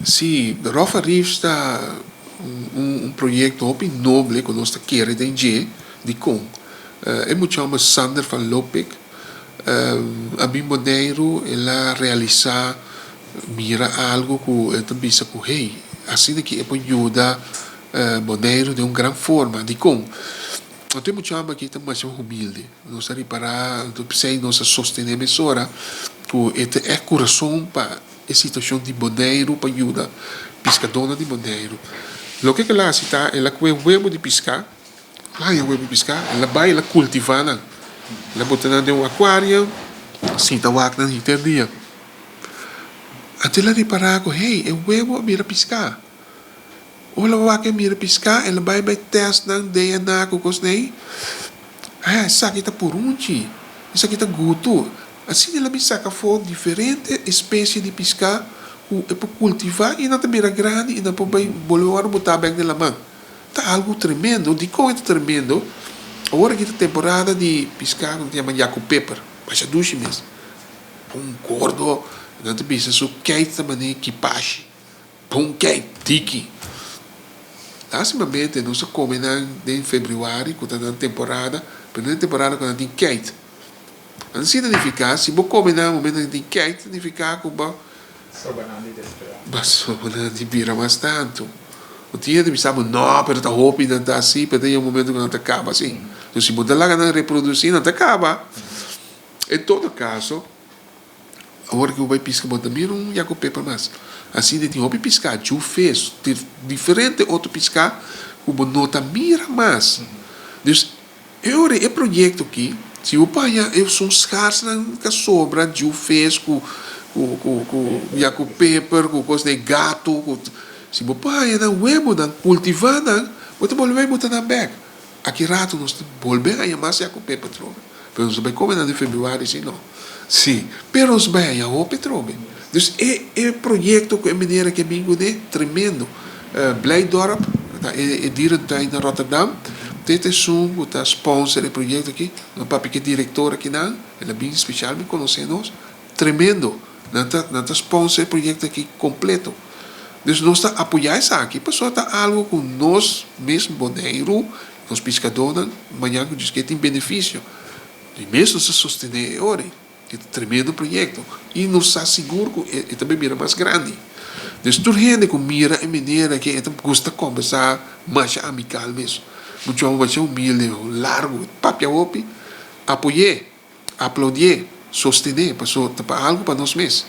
Sí, Roffa Reefs ta un proyecto hopi noble cu nos ta kere den dje. Dicon? E mucha homber Sander van Lopik a bin Boneiru, el a realisa, mira algo cu e ta bisa cu hey, asina ki e por yuda Boneiru den un gran forma. Dicon? Anto e mucha homber aki ta masha humilde. Nos a ripara, anto p'esei nos a sostene mesora cu e ta e curason pa e situacion di Boneiru pa yuda piscadónan di Boneiru. Loke cu el a haci ta el a cue huevo di pisca, el a haña huevo di pisca, el a bay el a cultiva nan, el a bota nan den un acuario, sinta wak nan henter dia. Anto el a ripara cu hey, e huevo a bira pisca. Ora wak e mira piská, el a bai bai tèst nan DNA ku kos nei. Ah, esaki ta purunchi, esaki ta gutu. Asina el a bin saka afó diferente espesie di piská ku e por kultivá i nan ta bira grandi i nan por bai bolbe wòrdu botá bèk den laman. Ta algu tremendo. Dikon e ta tremendo? Awor aki ta temporada di piská ku nan ta yama yakupeper. Masha dushi mes. Un gordo, nan ta bisa su keit ta manera kipashi. Bon kei tiki. Lastimamente nos a come nan den februari cu ta nan temporada, pero no e temporada cu nan tin keit. Ansi ta nifica si bo come nan momento nan tin keit ta nifica cu bo Soba nan di desespera. Bo soba nan di bira mas tanto. Bo tin hende bisa bo no pero ta hopi nan ta asi pero ta yega un momento cu nan ta caba si. Entonces si bo ta laga nan reproduci nan ta caba. En todo caso. Awor ku bo bai piska bo ta mira un yakopepa mas. Asina tin hopi piská, jufes, diferente otro piská ku bo no ta mira mas. Dus e ora e proyekto aki, si bo paña esun skaarsnan ta sobra jufes ku ku ku yakopeper ku kos den gato ku si bo paña nan webonan kultivá nan bo ta bolbe bai bota nan bèk. Aki rato nos ta bolbe haña mas yakopeper atrobe. Pero nos ta bai come nan den februari si no. Si, pero nos bai haña hopi atrobe. Dus e e proyecto cu e meneer aki a bin cune, tremendo. Blijdorp, ta e e dierentuin na Rotterdam, te ta esun cu ta sponsor e proyecto aki. No papia cu e director akinan, el a bin special bin conoce nos. Tremendo. Nan ta nan ta sponsor e proyecto aki completo. Dus nos ta apoya esaki pasobra ta algo cu nos mes Boneiru, nos piscadornan, mañan cu Dios kier tin beneficio. Di mes nos ta sostene e ora ei. E ta tremendo proyecto y nos sa sigur cu e ta bay bira mas grandi. Dus tur hende cu mira e manera ke e ta gusta combersa masha amical mes. Mucho homber masha humilde, largo, papia hopi, apoy'e. Aplaudié, sostené, paso ta pa algu pa nos mes.